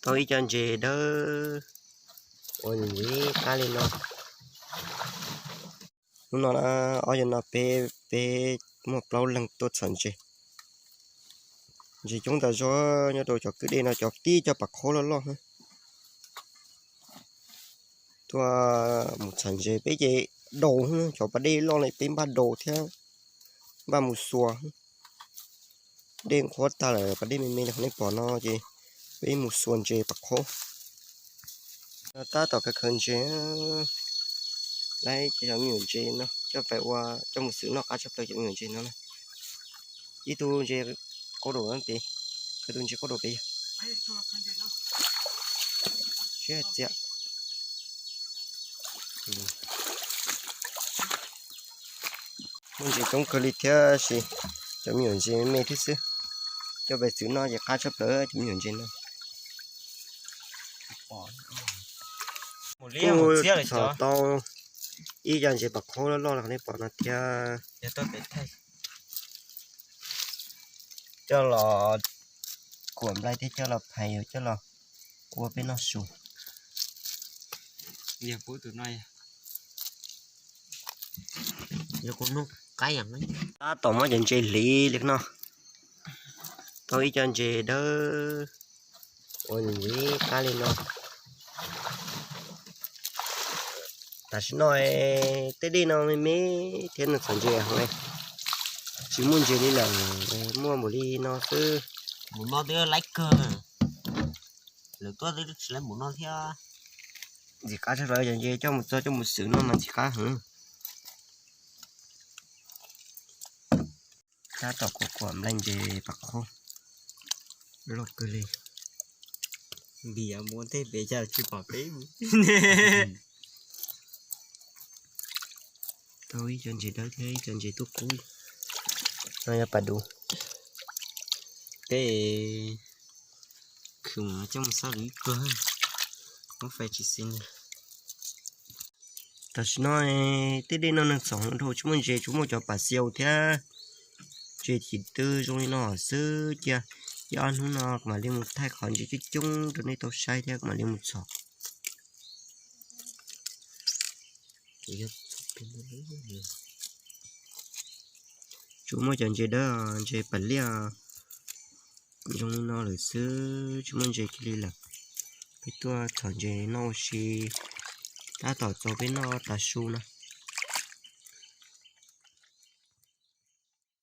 Tau ib co ntses dawb uas ntxim qab li no. Hnub no ob yog no peb, peb muaj plaub leeg tuaj txhom ntses. Ntses coob tas zog nyob rau cov kwj dej no, cov tib cov pas qhob loj loj. Tuaj mus txhom ntses peb ces daus, cov pas dej loj li peb npaj daus thiab npaj mus xuas. Dej qhuav tag lawm, pas dej me me li qhov nej pom no ces peb mus xuas ntses pas qhob. Tab tom khaws khaws ntses, laib cov me nyuam ntses no coj pais ua, coj mus xwm noj qab tshaj plaws cov me nyuam ntses no na. Ib tug ntses qaub dua pem, khaws tus ntses qaub dua pem yog. Siab txias. Muaj ntses coob kawg li thiab sis cov me nyuam ntses me me thiab xwb. Coj pais xwm noj ces qab tshaj plaws cov me nyuam ntses no. Kuj txhom tau ib co ntses pas qhob loj loj li qhov nej pom no thiab. Coj los kuam nplai thiab coj los phais, yuav coj los ua peb noj su. Tab tom muab cov ntses hliv li no, tau ib co ntses dawb uas ntxim qab li no. Tam sim no tej dej no me me thiab neeg txhom ntses heev, tsis muaj ntses li lawm, muaj npaum li no xwb. Mus no twb laib kawg, lawv tuaj twb tsis laib mus no thiab. Ntxim qab tshaj plaws cov ntses coj mus txog coj mus xwm noj mas ntxim qab heev. Tab tom kuam kuam nplai ntses pas qhob loj kawg li. Npias mus tej pem cas tsis pom peb. Tau ib co ntses dawb thiab ib co ntses tuaj kub. No yog pas dub. Peb khwv coj mus xab lwm ib pluag, muab fais tsis xis. Tam sim no tej dej no neeg txhom dhau tsis muaj ntses, tsuas muaj cov pas xiau thiab ntses chim twb zoo li no xwb. Cia ib ob hnub no kuv mam li mus thaij qhov ntses coob coob rau nej tau saib thiab kuv mam li mus txhom. Tsuas muaj cov ntses dawb, ntses pas liaj zoo li no lawm xwb, tsis muaj ntses kiag li lawm. Peb tuaj txhom ntses noj ua si, tab tom txaus peb noj tav su no.